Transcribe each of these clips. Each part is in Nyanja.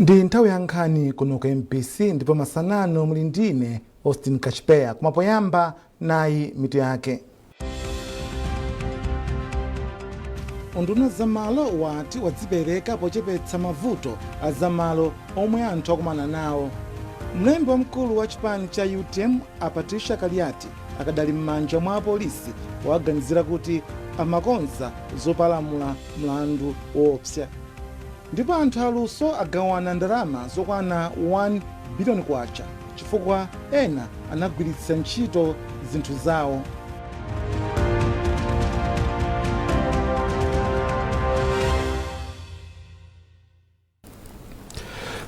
Ndi nthawi ya nkhani kuno ku MBC, ndipo masanano muli ndine Austin Kachipeya. Koma poyamba, nayi mitu yake. Unduna zamalo wati wadzipereka pochepetsa mavuto a zamalo omwe anthu akumana nawo. Mlembi wamkulu wa chipani cha UTM a Patricia Kaliati akadali m'manja mwa apolisi powaganizira kuti amakonza zopalamula mlandu woopsa. Ndipo anthu aluso agawana ndalama zokwana 1 biliyoni kwacha chifukwa ena anagwiritsa ntchito zinthu zawo.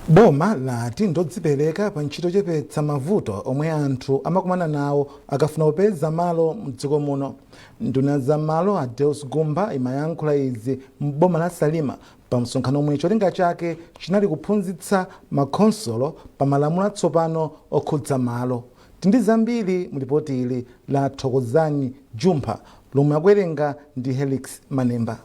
Boma lati ndodzipereka pa ntchito yochepetsa mavuto omwe anthu amakumana nawo akafuna kupeza malo mdziko muno. Nduna za malo a Deus Gumba imayankhula izi m'boma la Salima pa msonkhano omwe cholinga chake chinali kuphunzitsa makhonsolo pa malamulo atsopano okhudza malo. Tindi zambiri mu lipoti ili la Thokozani Jumpha lomwe akuwerenga ndi Helix Manemba.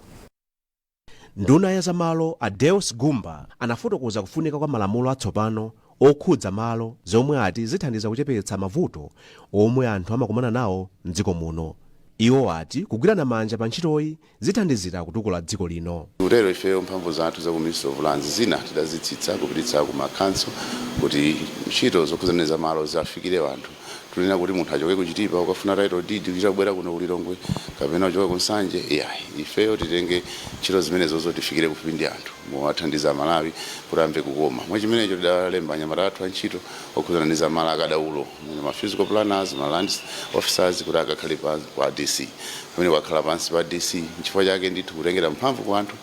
Nduna ya zamalo a Deus Gumba anafotokoza kufunika kwa malamulo atsopano okhudza malo zomwe ati zithandiza kuchepetsa mavuto omwe anthu amakumana nawo mdziko muno. Iwo ati kugwirana manja pa ntchitoyi zithandizira kutukula dziko lino. Kutero ifeyo mphamvu zathu za ku Ministry of Lands zina tidazitsitsa kupititsa ku makhonsolo kuti ntchito zokhudzana za malo ziafikire anthu. Tunena kuti munthu achoke ku Chitipa ukafuna title deed kuchita kubwera kuno ku Lilongwe kapena kuchoka ku Nsanje, iyayi. Ifeyo titenge ntchito zimenezozo tifikire kufupi ndi anthu mowathandiza Amalawi kuti amve kukoma. Mwa chimenecho tidalemba anyamata athu antchito okhudzana ndi zamalo, akadaulo, ma physical planners, ma land officers, kuti akakhale pa kwa DC pamene kwakhala pansi pa DC. Nchifukwa chake ndithu kutengera mphamvu ku anthu,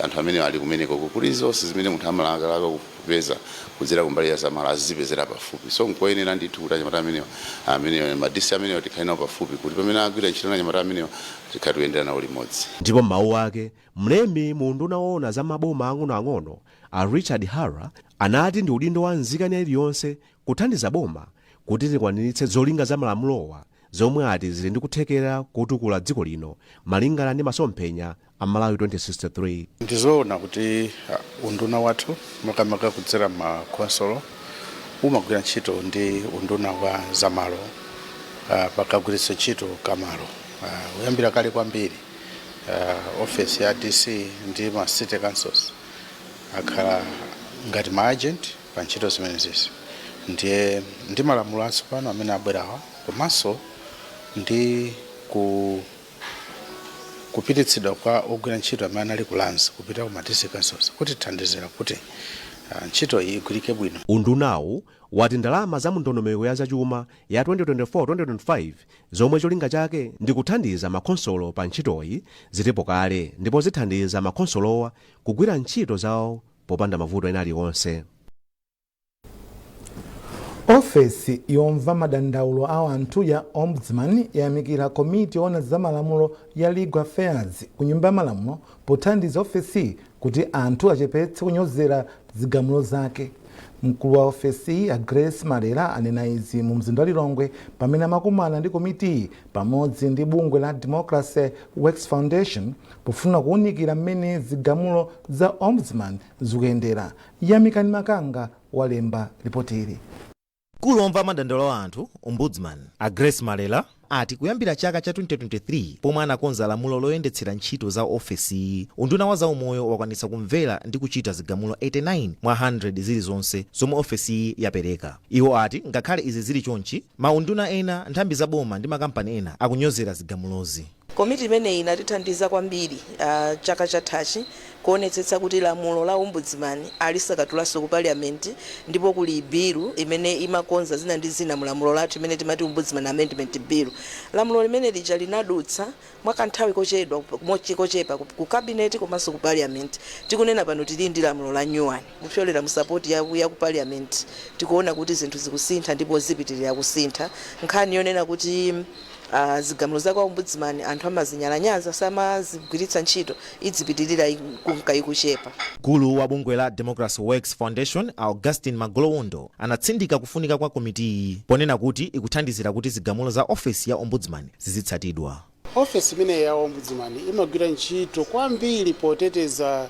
anthu amene ali kumeneko, kuti zonse zimene munthu amalakalaka kupeza kudzera kumbali ya zamalo azizipezera pafupi. So nkoyenera ndithu kuti anyamata amenewa, amene ma DC amenewa, tikhale nawo pafupi kuti pamene agwira ntchito na anyamata amenewa tikhale tikuyendera nawo limodzi. Ndipo m'mawu ake, mlembi mu unduna woona za maboma ang'onoang'ono a Richard Hara anati ndi udindo wa nzika iliyonse kuthandiza boma kuti likwaniritse zolinga za malamulowa zomwe ati zili ndi kuthekera kotukula dziko lino malingana ndi masomphenya a Malawi 2063. Ndizoona kuti unduna wathu, makamaka kudzera ma khonsolo, umagwira ntchito ndi unduna wa zamalo pakagwiritsa ntchito kamalo. Kuyambira kale kwambiri, office ya DC ndi ma city councils akhala ngati ma agent pa ntchito zimenezisi. Ndiye ndi malamulo atsopano amene abwerawa komanso ndi kupititsidwa kwa ogwira ntchito amene anali ku Lands kupita ku ma district councils kutithandizira kuti ntchito iyi igwirike bwino. Undunawu wati ndalama za mndondomeko ya zachuma ya 2024-2025 zomwe cholinga chake ndi kuthandiza makhonsolo pa ntchitoyi zilipo kale ndipo zithandiza makhonsolowa kugwira ntchito zawo popanda mavuto ena aliwonse. Ofesi yomva madandaulo a anthu ya Ombudsman yayamikira komiti yoona za malamulo ya Legal Affairs ku Nyumba ya Malamulo pothandiza ofesi kuti anthu achepetse kunyozera zigamulo zake. Mkulu wa ofesi a Grace Malera anena izi mu mzinda wa Lilongwe pamene amakumana ndi komitiyi pamodzi ndi bungwe la Democracy Works Foundation pofuna kuwunikira mmene zigamulo za Ombudsman zikuyendera. Yamikani Makanga walemba ripoti ili. Mkulu womva madandaulo a anthu, Ombudsman, a Grace Malera ati kuyambira chaka cha 2023 pomwe anakonza lamulo loyendetsera ntchito za ofesiyi, unduna wa zaumoyo wakwanitsa kumvera ndi kuchita zigamulo 89 mwa 100 zilizonse zomwe ofesiyi yapereka. Iwo ati ngakhale izi zili chonchi, maunduna ena, nthambi za boma ndi makampani ena akunyozera zigamulozi. Komiti imeneyi inatithandiza kwambiri chaka chathachi kuonetsetsa kuti lamulo la Ombudsman alisakatulanso ku Parliament, ndipo kuli bill imene imakonza zina ndi zina mu lamulo lathu imene timati Ombudsman Amendment Bill. Lamulo limene lija linadutsa mwakanthawi kochedwa kochepa ku Cabinet komanso ku Parliament. Tikunena pano tili ndi lamulo la new one. Kupyolera mu support ya ku Parliament tikuona kuti zinthu zikusintha ndipo zipitirira kusintha. Nkhani yonena kuti zigamulo za kwa Ombudsman anthu amazinyalanyaza, samazigwiritsa ntchito, idzipitirira kunka ikuchepa. Mkulu wa bungwe la Democracy Works Foundation Augustine Magolowondo anatsindika kufunika kwa komitiyi ponena kuti ikuthandizira kuti zigamulo za ofesi ya Ombudsman zizitsatidwa. Ofesi imeneyi ya Ombudsman imagwira ntchito kwambiri poteteza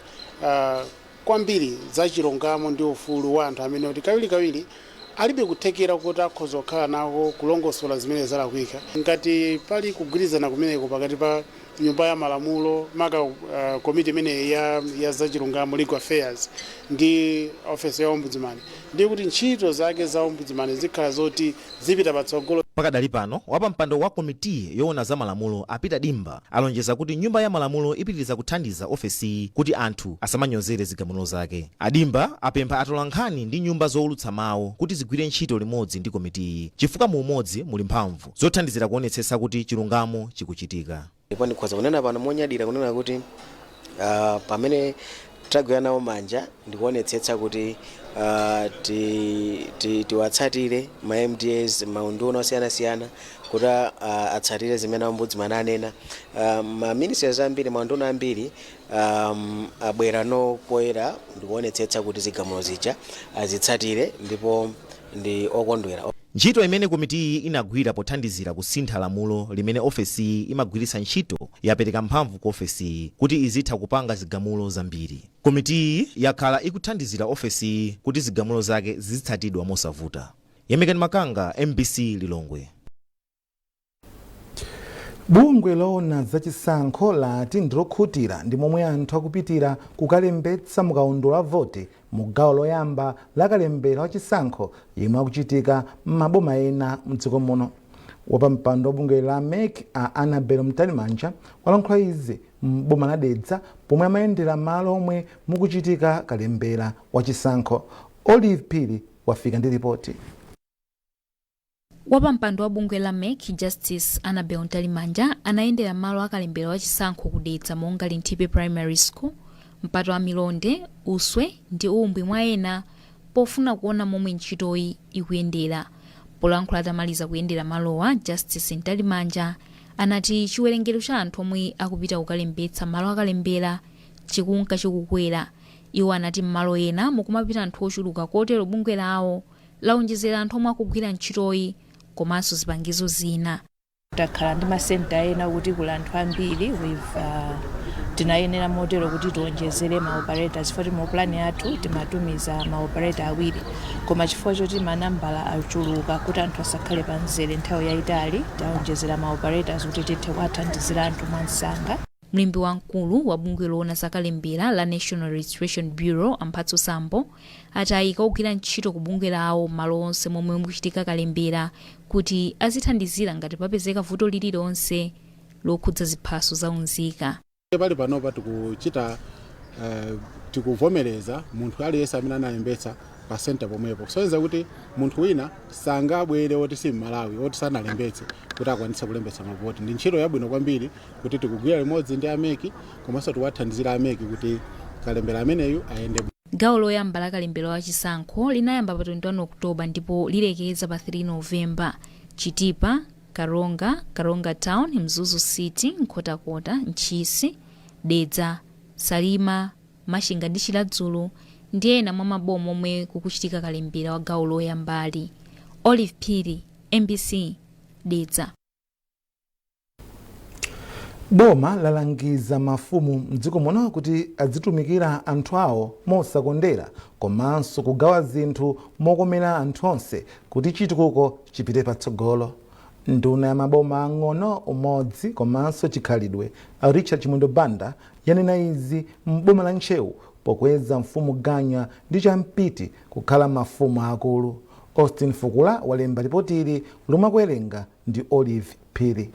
Kwambiri za chilungamo ndi ufulu wa anthu amene kuti kawirikawiri alibe kuthekera kuti akhoza kukhala nako kulongosola zimene zalakwika. Ngati pali kugwirizana kumeneko pakati pa Nyumba ya Malamulo, maka komiti imeneyi ya zachilungamo, Legal Affairs, ndi office ya Ombudsman, ndiye kuti ntchito zake za Ombudsman zikhala zoti zipita patsogolo. Pakadali pano, wapampando wa komiti yoona za malamulo a Peter Dimba alonjeza kuti Nyumba ya Malamulo ipitiriza kuthandiza ofesiyi kuti anthu asamanyozere zigamulo zake. Adimba apempha atolankhani ndi nyumba zowulutsa mawu kuti zigwire ntchito limodzi ndi komitiyi, chifukwa mu umodzi muli mphamvu zothandizira kuonetsetsa kuti chilungamo chikuchitika. Ndipo ndikhoza kunena pano monyadira kunena kuti pamene tagwira nawo manja ndikuonetsetsa kuti tiwatsatire ma MDAs, maunduna osiyanasiyana kuti atsatire zimene Ombudsman anena. Ma ministries ambiri, maunduna ambiri abwera no poyera ndikuonetsetsa kuti zigamulo zija azitsatire, ndipo ndi okondwera. Ntchito imene komitiyi inagwira pothandizira kusintha lamulo limene ofesiyi imagwiritsa ntchito yapereka mphamvu ku ofesiyi kuti izitha kupanga zigamulo zambiri. Komitiyi yakhala ikuthandizira ofesiyi kuti zigamulo zake zizitsatidwa mosavuta. Yemekani Makanga, MBC, Lilongwe. Bungwe loona zachisankho lati ndilokhutira ndi momwe anthu akupitira kukalembetsa mukaundula wa voti mu gawo loyamba la kalembera wachisankho yemwe akuchitika m'maboma ena mdziko muno. Wapampando wa bungwe la MEC a Annabel Mtalimanja walankhula izi m'boma la Dedza pomwe amayendera malo omwe mukuchitika kalembera wachisankho. Olive Phiri wafika ndi ripoti. Wapampando wa bungwe la MEC, Justice Annabel Mtalimanja, anayendera malo akalembera wachisankho kuDedza monga Linthipe Primary School, Mpato wa Milonde, Uswe ndi Umbwi mwa ena, pofuna kuona momwe ntchitoyi ikuyendera. Polankhula atamaliza kuyendera malowa, Justice Mtalimanja anati chiwerengero cha anthu omwe akupita kukalembetsa malo akalembera chikunka chikukwera. Iwo anati m'malo ena mukumapita anthu ochuluka, kotero bungwe lawo laonjezera anthu omwe akugwira ntchitoyi komanso zipangizo zina. Takhala ndi masenta ena kuti kuli anthu ambiri, tinayenera motero kuti tionjezere ma operators, poti mu plan yathu timatumiza ma operator awiri, koma chifukwa choti manambala achuluka, kuti anthu asakhale pa mzere nthawi yayitali, taonjezera ma operators kuti tithe kuwathandizira anthu mwansanga. Mlembi wamkulu wa bungwe loona zakalembera la National Registration Bureau, Amphatso Sambo, ati ayika ogwira ntchito ku bungwe lawo malo onse momwe mukuchitika kalembera kuti azithandizira ngati papezeka vuto lililonse lokhudza ziphaso za unzika. Pali panopa tikuchita tikuvomereza munthu aliyense amene analembetsa pa center pomwepo, kusonyeza kuti munthu wina sangabwere oti si Mmalawi, oti sanalembetse, kuti akwanitse kulembetsa mavoti. Ndi ntchito yabwino kwambiri kuti tikugwira limodzi ndi a MEC, komanso tikuwathandizira a MEC kuti kalembera ameneyu ayende. Gawo loyamba la kalembera wachisankho linayamba pa 21 Oktoba ndipo lilekeza pa 3 Novemba. Chitipa, Karonga, Karonga Town, Mzuzu City, Nkhotakota, Ntchisi, Dedza, Salima, Machinga ndi Chiradzulu ndi ena mwa maboma omwe kukuchitika kalembera wa gawo loyambali. Olive Phiri, MBC, Dedza. Boma lalangiza mafumu mdziko muno kuti azitumikira anthu awo mosakondera komanso kugawa zinthu mokomera anthu onse kuti chitukuko chipite patsogolo. Nduna ya maboma ang'ono, umodzi komanso chikhalidwe, Richard Chimwendo Banda, yanena izi m'boma la Ntcheu pokweza Mfumu Ganya ndi Champiti kukhala mafumu akulu. Austin Fukula walemba ripoti ili lomwe akuwerenga ndi Olive Phiri.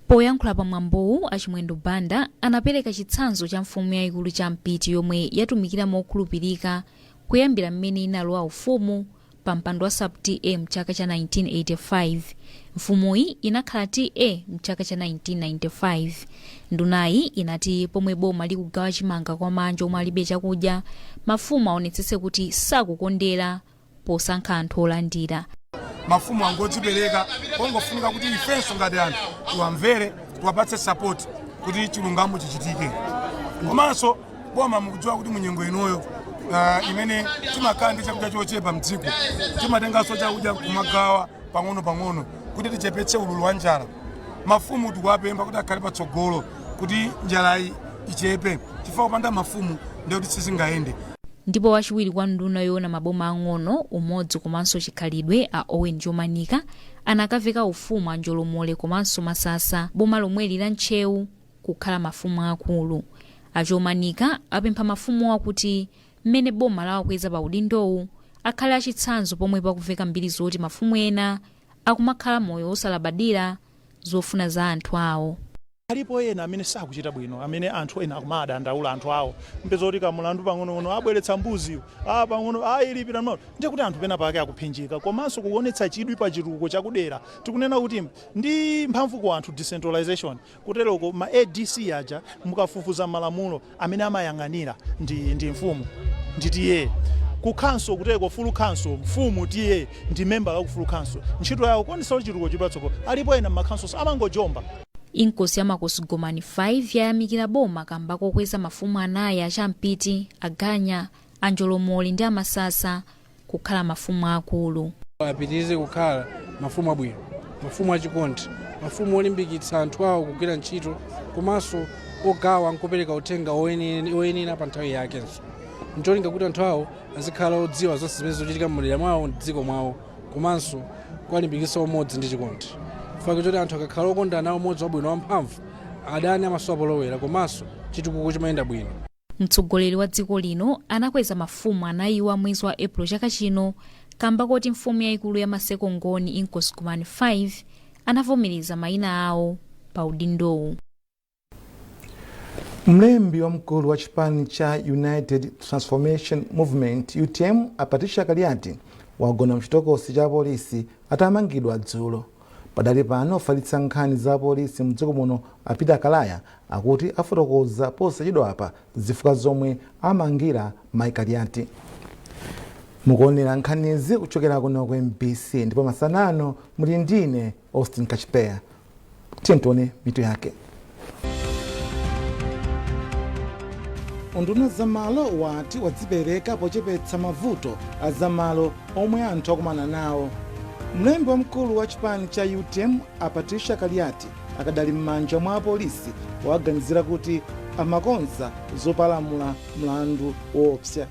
Poyankhula pamwambowu, Achimwendo Banda anapereka chitsanzo cha mfumu yayikulu Champiti yomwe yatumikira mokhulupirika kuyambira mmene inalowa ufumu pa mpando wa sub TA mchaka cha 1985. Mfumuyi inakhala TA mchaka cha 1995. Ndunayi inati pomwe boma likugawa chimanga kwa manja omwe alibe chakudya, mafumu aonetsetse kuti sakukondera posankha anthu olandira. Mafumu angodzipereka, kongofunika kuti ifenso ngati anthu tiwamvere, tiwapatse support kuti chilungamo chichitike. Komanso boma, mukudziwa kuti munyengo inoyo imene timakhala ndi chakudya chochepa mdziko, timatenganso chakudya kumagawa pang'ono pang'ono kuti tichepetse ululu wa njala. Mafumu tikuwapempha kuti akhale patsogolo kuti njalayi ichepe. Chifukwa kupanda mafumu ndiye kuti sizingayende. Ndipo wachiwiri kwa nduna yoona maboma ang'ono, umodzi komanso chikhalidwe, a Owen Chomanika, anakaveka ufumu a Njolomole komanso Masasa, boma lomweli la Ntcheu, kukhala mafumu akulu. A Chomanika apempha mafumuwa kuti mmene boma lawakweza pa udindowu, akhale achitsanzo, pomwe pakuveka mbiri zoti mafumu ena akumakhala moyo osalabadira zofuna za anthu awo. Alipo ena amene sakuchita bwino, amene anthu ena akumadandaula anthu awo, mpeza kuti kamulandu pang'onong'ono abweretsa mbuzi, a pang'ono ayilipira no, ndiye kuti anthu pena pake akuphinjika. Komanso kuonetsa chidwi pa chitukuko chakudera, tikunena kuti ndi mphamvu ku anthu, decentralization, kuteroko ma ADC aja, mukafufuza malamulo, amene amayang'anira ndi mfumu ndi T/A ku council. Kuteko full council, mfumu, T/A ndi member la ku full council, ntchito yawo kuonetsa kuti chitukuko chipatsoko. Alipo ena m'makhanso amangojomba. Inkosi ya Makosi Gomani 5 yayamikira boma kamba kokweza mafumu anayi a Champiti, Aganya, Anjolomole ndi Amasasa kukhala mafumu akulu. Apitirize kukhala mafumu abwino, mafumu achikondi, mafumu olimbikitsa anthu awo kugwira ntchito, komanso ogawa nkupereka uthenga oyenera pa nthawi yakenso, ncholinga kuti anthu awo azikhala odziwa zonse zimene zikuchitika m'madera mwawo ndi dziko mwawo, komanso kuwalimbikitsa umodzi ndi chikondi, chifukwa choti anthu akakhala okondana, umodzi wabwino wamphamvu, adani amasowa polowera, komanso chitukuko chimayenda bwino. Mtsogoleri wa dziko lino anakweza mafumu anayiwa mwezi wa Epulo chaka chino kamba koti mfumu yayikulu ya Maseko Ngoni, Inkosi Gomani 5, anavomereza mayina awo pa udindowu. Mlembi wamkulu wa chipani cha United Transformation Movement, UTM, a Patricia Kaliati, wagona mchitokosi cha polisi atamangidwa dzulo. Padali pano, ofalitsa nkhani za polisi mdziko muno, a Peter Kalaya, akuti afotokoza posachedwapa zifukwa zomwe amangira mai Kaliati. Mukuonera nkhanizi kuchokera kuno ku MBC, ndipo masanano muli ndine Austin Kachipeya. Tiye tione mitu yake. Unduna zamalo wati wadzipereka pochepetsa mavuto a zamalo omwe anthu akumana nawo. Mlembi wamkulu wa chipani cha UTM, a Patricia Kaliati, akadali m'manja mwa apolisi powaganizira kuti amakonza zopalamula mlandu woopsa.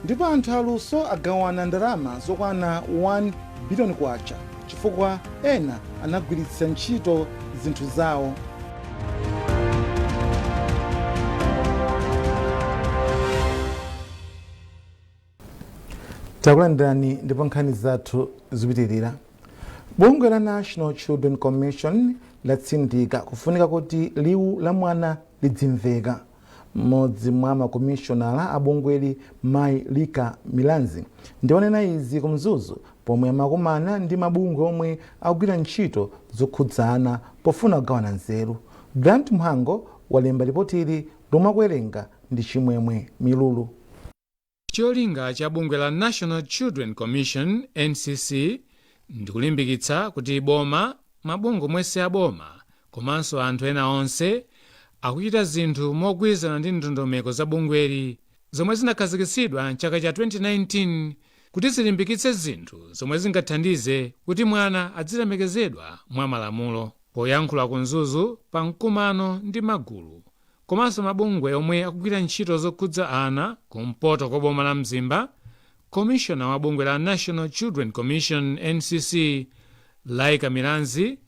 Ndipo anthu aluso agawana ndalama zokwana 1 biliyoni kwacha chifukwa ena anagwiritsa ntchito zinthu zawo. Takulandirani, ndipo nkhani zathu zikupitirira. Bungwe la National Children Commission latsindika kufunika kuti liwu la mwana lidzimveka. Mmodzi mwa makomishonala a bungweli, mayi Lika Milanzi, ndiwanena izi ku Mzuzu pomwe amakumana ndi mabungwe omwe akugwira ntchito zokhudzana pofuna kugawana nzeru. Grant Mhango walemba ripoti ili, lomwe akuwerenga ndi Chimwemwe Milulu. Cholinga cha bungwe la National Children Commission, NCC, ndikulimbikitsa kuti boma, mabungwe omwe a boma komanso anthu ena onse akuchita zinthu mogwirizana ndi ndondomeko za bungweli zomwe zinakhazikitsidwa mchaka cha 2019 kuti zilimbikitse zinthu zomwe zingathandize kuti mwana azilemekezedwa mwa malamulo. Poyankhula ku Mzuzu pa mkumano ndi magulu komanso mabungwe omwe akugwira ntchito zokhudza ana kumpoto kwa boma la Mzimba, komishona wa bungwe la National Children Commission, NCC, Laika Milanzi,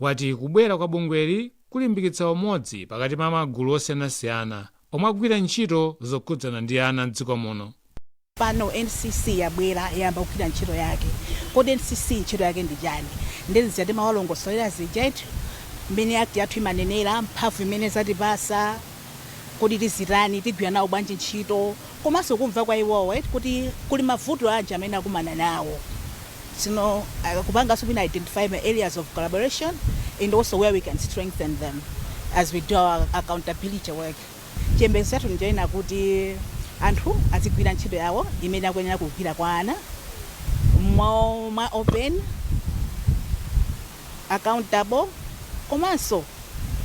wati kubwera kwa bungweli kulimbikitsa umodzi pakati pa magulu osiyanasiyana omwe akugwira ntchito zokhudzana ndi ana mdziko muno. Pano NCC yabwera, yayamba kugwira ntchito yake. Kodi NCC ntchito yake ndi chani? Ndezi timawalongosolera zija, mmene Act yathu imanenera, mphamvu imene zatipasa, kodi tizitani, tigwira nawo bwanji ntchito, komanso kumva kwa iwowo kuti kuli mavuto anji amene akumana nawo. Sino kupanganso mwina identify my areas of collaboration and also where we can strengthen them as we do our accountability work. Chiyembekezo chathu ndichoyena kuti anthu azigwira ntchito yawo imene akuyenera kugwira kwa ana mwa open, accountable, komanso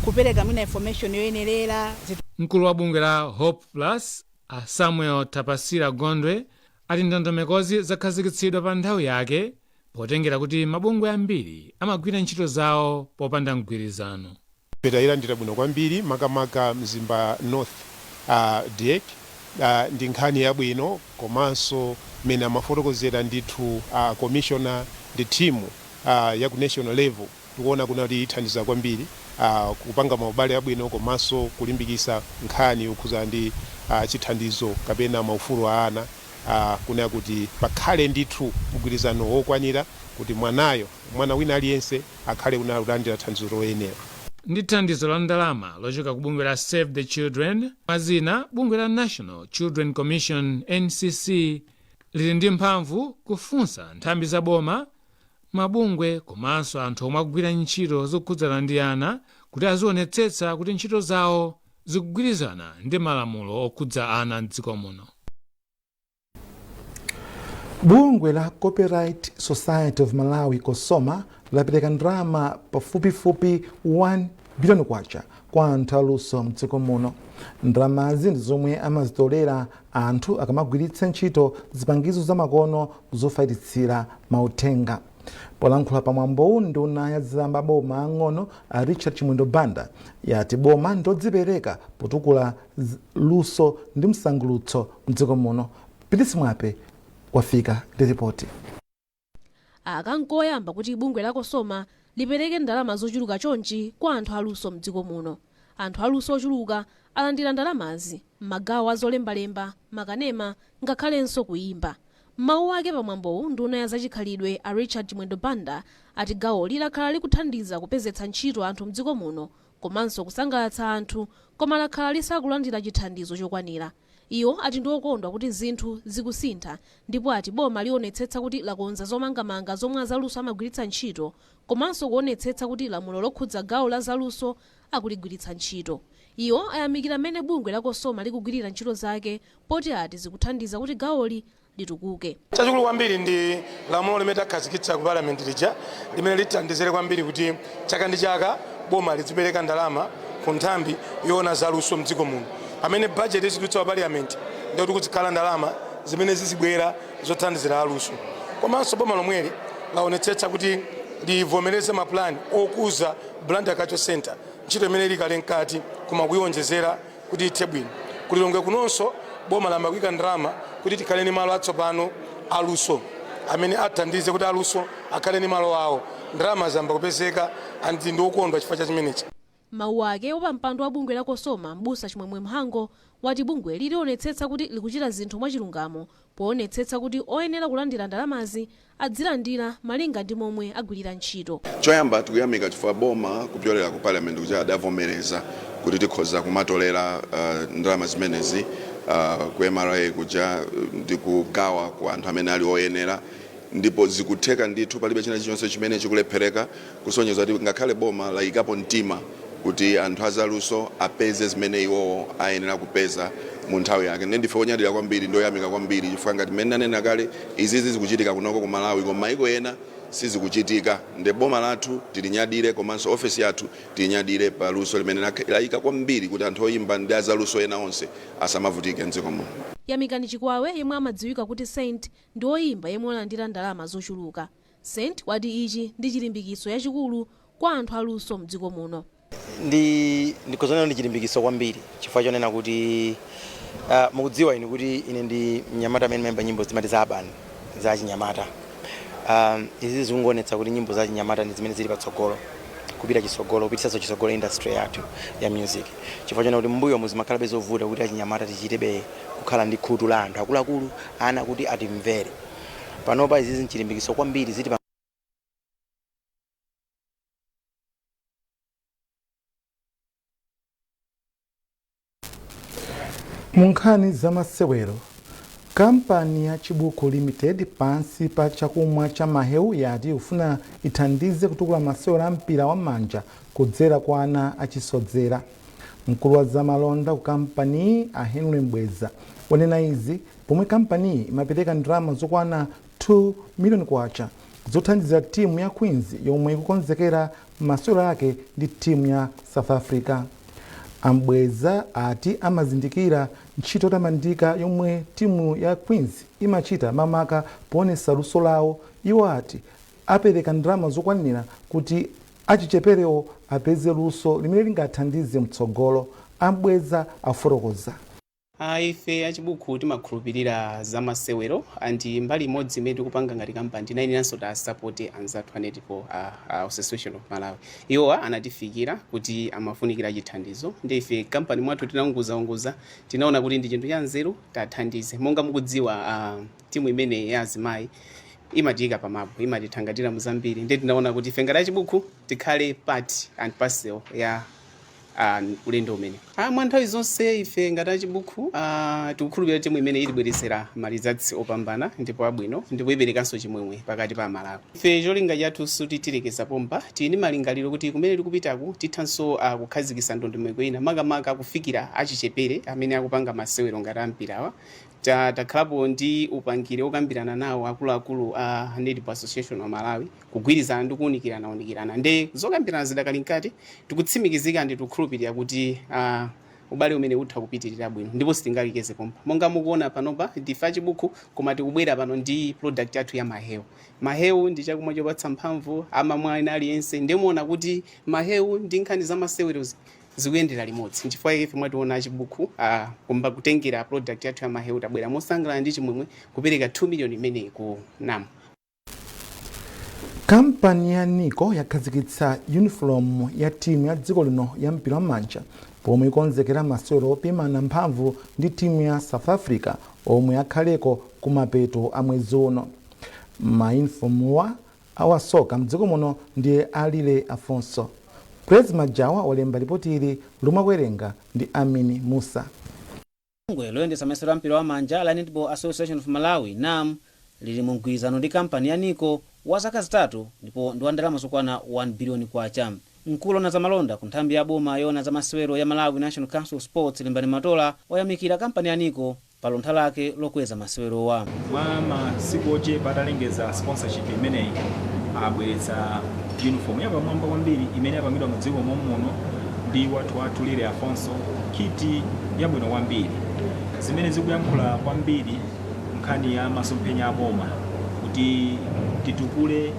kupereka mwina information yoyenerera. Mkulu wa bungwe la Hope Plus, a Samuel Tapasira Gondwe, ati ndondomekozi zakhazikitsidwa pa nthawi yake potengera kuti mabungwe ambiri amagwira ntchito zawo popanda mgwirizano. Tayilandira bwino kwambiri, makamaka Mzimba North. DHEC ndi nkhani yabwino, komanso mene amafotokozera ndithu commissioner ndi timu ya ku national level, tikuona kuna kuti ithandiza kwambiri kupanga maubale abwino komanso kulimbikisa nkhani yokhuza ndi chithandizo kapena maufulu a ana, kunena kuti pakhale ndithu mgwirizano wokwanira kuti mwanayo, mwana wina aliyense akhale kuna kulandira thandizo loyenera. Ndi thandizo la ndalama lochoka ku bungwe la Save the Children mwazina, bungwe la National Children Commission NCC lili ndi mphamvu kufunsa nthambi za boma, mabungwe komanso anthu omwe akugwira ntchito zokhudzana ndi ana kuti azionetsetsa kuti ntchito zawo zikugwirizana ndi malamulo okhudza ana mdziko muno. Bungwe la Copyright Society of Malawi, COSOMA, lapereka ndalama pafupifupi 1 biliyoni kwacha kwa anthu aluso mdziko muno. Ndalamazi ndi zomwe amazitolera anthu akamagwiritsa ntchito zipangizo zamakono zofalititsira mauthenga. Polankhula pamwambowu, nduna ya zamaboma ang'ono a Richard Chimwendo Banda yati boma ndodzipereka potukula luso ndi msangulutso mdziko muno. Pitisi Mwape wafika ndi ripoti. Aka nkoyamba kuti bungwe la COSOMA lipereke ndalama zochuluka chonchi kwa anthu aluso mdziko muno. Anthu aluso ochuluka alandira ndalamazi m'magawo azolembalemba, makanema ngakhalenso kuyimba. M'mawu ake pamwambowu, nduna ya zachikhalidwe a Richard Chimwendo Banda ati gawoli lakhala likuthandiza kupezetsa ntchito anthu mdziko muno komanso kusangalatsa anthu, koma lakhala lisakulandira chithandizo chokwanira. Iwo ati ndi okondwa kuti zinthu zikusintha ndipo ati boma lionetsetsa kuti lakonza zomangamanga zomwe azaluso amagwiritsa ntchito komanso kuonetsetsa kuti lamulo lokhudza gawo la zaluso akuligwiritsa ntchito. Iwo ayamikira mmene bungwe la COSOMA likugwirira ntchito zake poti ati zikuthandiza kuti gawoli litukuke. Chachikulu kwambiri ndi lamulo limene takhazikitsa ku Parliament lija, limene lithandizire kwambiri kuti chaka ndi chaka boma lizipereka ndalama ku nthambi yoona zaluso mdziko muno. Pamene budget izidutsa pa Parliament, ndikuti kuzikhala ndalama zimene zizibwera zothandizira aluso. Komanso boma lomweli laonetsetsa kuti livomereze mapulani okuza Blantyre Cultural Center, ntchito imene ili kale mkati koma kuiwonjezera kuti ithe bwino. Kulilongwe kunonso boma layamba kuyika ndalama kuti tikhale ndi malo atsopano aluso amene athandize kuti aluso akhale ndi malo awo. Ndalama zayamba kupezeka and ndi okondwa chifukwa cha chimenechi. Mawu ake, wapampando wa bungwe la COSOMA Mbusa Chimwemwe Mhango wati bungwe lilionetsetsa kuti likuchita zinthu mwachilungamo poonetsetsa kuti oyenera kulandira ndalamazi adzilandira malinga ndi momwe agwirira ntchito. Choyamba tikuyamika chifukwa boma kupyolera ku Parliament kuti adavomereza kuti tikhoza kumatolera ndalama zimenezi ku MRA kuja ndi kugawa ku anthu amene ali oyenera, ndipo zikutheka ndithu. Palibe china chilichonse chimene chikulephereka, kusonyeza kuti ngakhale boma layikapo mtima kuti anthu azaluso apeze zimene iwowo ayenera kupeza mu nthawi yake. Ndiye ndife onyadira kwambiri, ndoyamika kwambiri, chifukwa ngati mmene nanena kale, izizi zikuchitika kunoko ku Malawi, koma maiko ena sizikuchitika. Nde boma lathu tilinyadire, komanso ofesi yathu tiyinyadire pa luso limene layika kwambiri kuti anthu oyimba ndi azaluso ena onse asamavutike mdziko muno. Yamikani Chikwawe, yemwe amadziwika kuti Saint, ndi woyimba yemwe walandira ndalama zochuluka. Saint wati ichi ndi chilimbikitso yachikulu kwa anthu aluso mdziko muno. Ndikhozanena ndi chilimbikitso kwambiri chifukwa chonena kuti mukudziwa inu kuti ine ndi mnyamata amene mayimba nyimbo zimati za urban, za chinyamata. Izi zikungoonetsa kuti nyimbo za chinyamata ndi zimene zili patsogolo, kupita chitsogolo, kupitisanso chitsogolo industry yathu ya music, chifukwa chonena kuti mbuyo muzimakhalabe zovuta kuti achinyamata tichitebe kukhala ndi khutu la anthu akuluakulu, ana kuti atimvere. Panopa izizi nchilimbikitso kwambiri ziti. Mu nkhani zamasewero, kampani ya Chibuku Limited pansi pa chakumwa cha Maheu yati ikufuna ithandize kutukula masewero a mpira wa manja kudzera kwa ana achisodzera. Mkulu wa zamalonda ku kampaniyi a Henry Mbweza wanena izi pomwe kampaniyi imapereka ndalama zokwana 2 miliyoni kwacha zothandizira timu ya Queens yomwe ikukonzekera masewero ake ndi timu ya South Africa. Ambweza ati amazindikira ntchito yotamandika yomwe timu ya Queens imachita, makamaka poonetsa luso lawo. Iwo ati apereka ndalama zokwanira kuti achicheperewo apeze luso limene lingathandize mtsogolo. Ambweza afotokoza. Ife achibuku timakhulupirira za masewero, and mbali imodzi imene tikupanga ngati kampani, tinayeneranso tasapoti anzathu a Netball Association of Malawi. Iwowa anatifikira kuti amafunikira chithandizo, ndi ife kampani mwathu tinaunguzaunguza, tinaona kuti ndi chinthu cha nzeru tathandize. Monga mukudziwa, timu imene ya azimayi imatiyika pamapu, imatithangatira muzambiri, ndi tinaona kuti ife ngati achibuku tikhale part and parcel ya ulendo umene. Mwa nthawi zonse ife ngati achibuku tikukhulupirira timu imene itibweretsera ma results opambana ndipo abwino, ndipo iperekanso chimwemwe pakati pa Amalawi. Ife cholinga chathu sutitilekeza pompa, tili ndi malingaliro kuti kumene tikupitaku tithanso kukhazikitsa ndondomeko ina, makamaka kufikira achichepere amene akupanga masewero ngati ampirawa. Takhalapo ndi upangiri okambirana nawo akuluakulu a Netball Association of Malawi, kugwirizana ndi kuwunikirana unikirana, ndi zokambirana zidakali mkati. Tikutsimikizika ndi tikukhulupirira kuti ubale umene utha kupitirira bwino, ndipo sitingalekeze pompa. Monga mukuona panopa, ndife achibuku, koma tikubwera pano ndi product yathu ya mahewu. Mahewu ndi chakumwa chopatsa mphamvu, amamwa ena aliyense. Ndimuona kuti mahewu ndi nkhani za masewero zikuyendera limodzi. Nchifukwa ife mwationa achibuku kumba kutengera product yathu ya mahewu, tabwera mosangalala ndi chimwemwe kupereka 2 million imeneyi ku NAM. Kampani ya Nico yakhazikitsa uniform ya timu ya dziko lino ya mpira wam'manja pomwe ikonzekera masewero opimana mphamvu ndi timu ya South Africa omwe akhaleko kumapeto a mwezi uno. Mayunifomuwa awasoka mdziko muno ndiye Alile Afonso. Praise Majawa walemba ripoti ili, lomwe akuwerenga ndi Amini Musa. Bungwe loyendetsa masewero a mpira wamanja la Netball Association of Malawi, NAM, lili mu mgwirizano ndi kampani ya Nico wa zaka 3 ndipo ndi wa ndalama zokwana 1 biliyoni kwacha. Mkulu ona zamalonda ku nthambi ya boma yoona za masewero ya Malawi National Council of Sports, Limbani Matola, wayamikira kampani ya Nico pa luntha lake lokweza masewerowa. Mwa masiku ochepa atalengeza sponsorship imeneyi, abweretsa uniform yapamwamba kwambiri imene yapangidwa mu dziko momuno ndi wathu wathu Lile Afonso, kit yabwino kwambiri zimene zikuyankhula kwambiri nkhani ya masomphenya aboma kuti titukule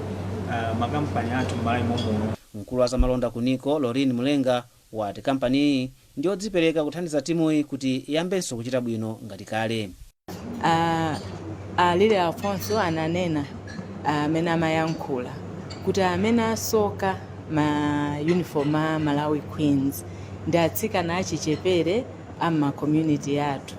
makampani athu m'Malawi momuno. Mkulu wa zamalonda ku Nico, Lorin Mulenga, wati kampaniyi ndi yodzipereka kuthandiza timuyi kuti iyambenso kuchita bwino ngati kale. Alile Afonso ananena amene amayankhula kuti amene asoka ma uniform a Malawi Queens ndi atsikana achichepere ama community athu,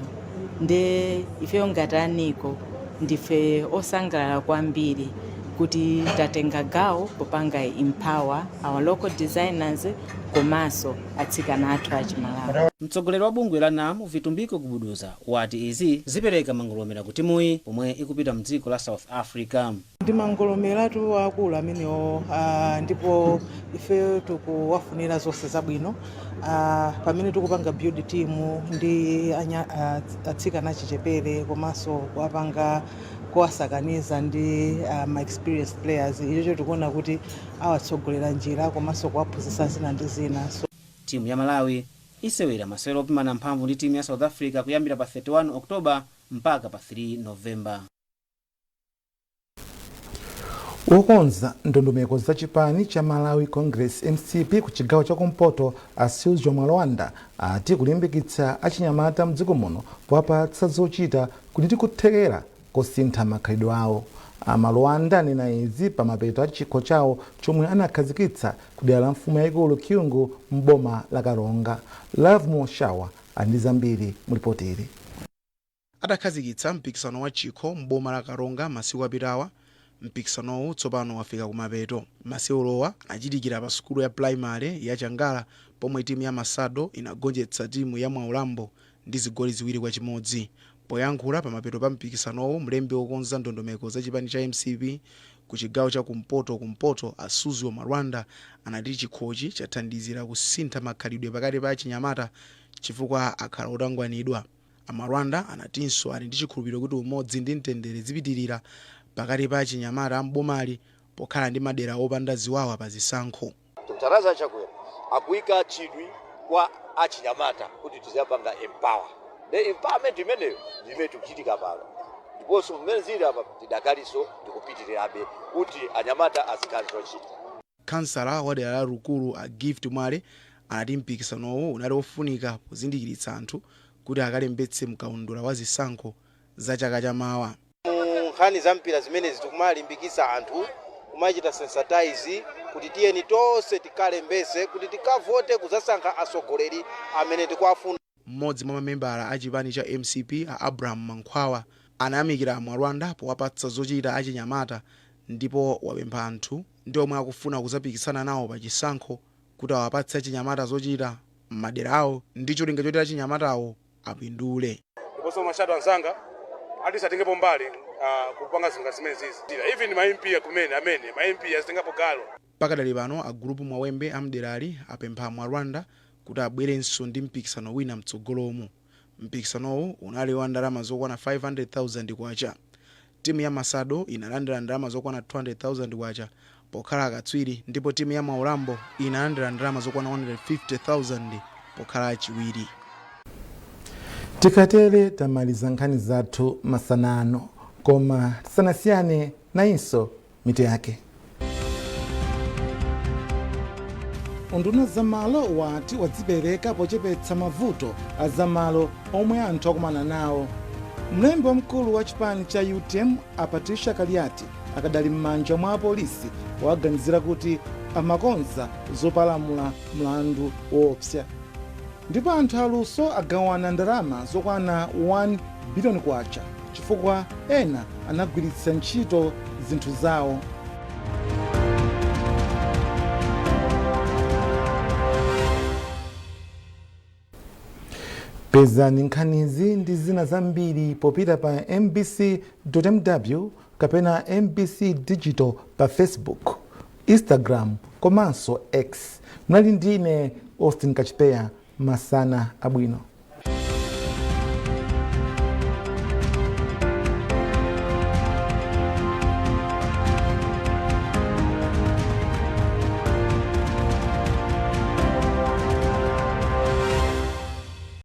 nde ifeyo ngati a Nico ndife osangalala kwambiri kuti tatenga gawo popanga empower our local designers komanso atsikana athu achimalawi. Mtsogoleri wa bungwe la NAM, Vitumbiko Gubuduza, wati izi zipereka mangolomera ku timuyi pomwe ikupita mdziko la South Africa. Ndi mangolomeratu akulu amenewo, ndipo ife tikuwafunira zonse zabwino pamene tikupanga build team ndi atsikana achichepere komanso kuwapanga kuwasakaniza ndi ma experienced players. Ichocho tikuona kuti awatsogolera njira komanso kuwaphunzitsa zina ndi zina, so Timu ya Malawi isewera masewero opimana mphamvu ndi timu ya South Africa kuyambira pa 31 Oktoba mpaka pa 3 Novemba. Wokonza ndondomeko za chipani cha Malawi Congress, MCP, ku chigawo chakumpoto, a Silvio Mwalwanda, ati kulimbikitsa achinyamata mdziko muno powapatsa zochita kuti tikuthekera kusintha makhalidwe awo. Amalwanda anena izi pa mapeto a chikho chawo chomwe anakhazikitsa ku dera la mfumu yayikulu Kyungu m'boma la Karonga. Lovemore Shawa ali ndi zambiri mu ripoti ili. Atakhazikitsa mpikisano wa chikho m'boma la Karonga masiku apitawa, mpikisanowu tsopano wafika kumapeto. Masewerowa anachitikira pa sukulu ya primary ya Changala pomwe timu ya Masado inagonjetsa timu ya Mwaulambo ndi zigoli 2-1. Poyankhula pamapeto pa mpikisanowu, mlembi wokonza ndondomeko za chipani cha MCP ku chigawo cha kumpoto a Suzgo Marwanda anati chikhochi chathandizira kusintha makhalidwe pakati pa achinyamata chifukwa akhala otangwanidwa. Amarwanda anatinso ali ndi chikhulupiriro kuti umodzi ndi mtendere zipitirira pakati pa achinyamata am'bomali pokhala ndi madera opanda ziwawa pa zisankho. Dr Lazarus Chakwera akuyika chidwi kwa achinyamata kuti tiziyapanga empower. The empowerment imeneyo ndi imene tikuchitika pano, ndiponso mmene zili apa tidakalinso ndikupitirirabe kuti anyamata azikhala zochita. Kansala wa dera la Rukulu, a Gift Mwale, anati mpikisanowu unali ofunika pozindikiritsa anthu Kuti akalembetse mkaundula wa zisankho za chaka chamawa. Mu nkhani za mpira zimenezi tikumalimbikitsa anthu, kumachita sensitize kuti tiyeni tonse tikalembetse kuti tikavote kudzasankha atsogoleri amene tikuwafuna. Mmodzi mwa mamembala a chipani cha MCP, a Abraham Mankhwawa, anayamikira Mwalwanda powapatsa zochita achinyamata, ndipo wapempha anthu ndi omwe akufuna kuzapikisana nawo pa chisankho kuti awapatse achinyamata zochita m'madera awo ndi cholinga choti achinyamatawo apindule. Ndiponso ma shadow anzanga ati satengepo mbali kupanga zinthu zimene zizi, even ma MP kumene amene ma MP azitengapo gawo. Pakadali pano, a gulupu Mwawembe amderali apempha Mwalwanda kuti abwerenso ndi mpikisano wina mtsogolomu. Mpikisanowu unali wa ndalama zokwana 500,000 kwacha. Timu ya Masado inalandira ndalama zokwana 200,000 kwacha pokhala akatswiri, ndipo timu ya Maulambo inalandira ndalama zokwana 150,000 pokhala achiwiri. Tikatere tamaliza nkhani zathu masanano, koma tisanasiyane, nayinso mitu yake. Unduna zamalo wati wadzipereka pochepetsa mavuto a zamalo omwe anthu akumana nawo. Mlembi wamkulu wa chipani cha UTM, a Patricia Kaliati, akadali m'manja mwa apolisi powaganizira kuti amakonza zopalamula mlandu woopsa. Ndipo anthu aluso agawana ndalama zokwana 1 biliyoni kwacha chifukwa ena anagwiritsa ntchito zinthu zawo. Pezani nkhanizi ndi zina zambiri popita pa mbc.mw kapena MBC Digital pa Facebook, Instagram komanso X. Mnali ndine Austin Kachipeya. Masana abwino.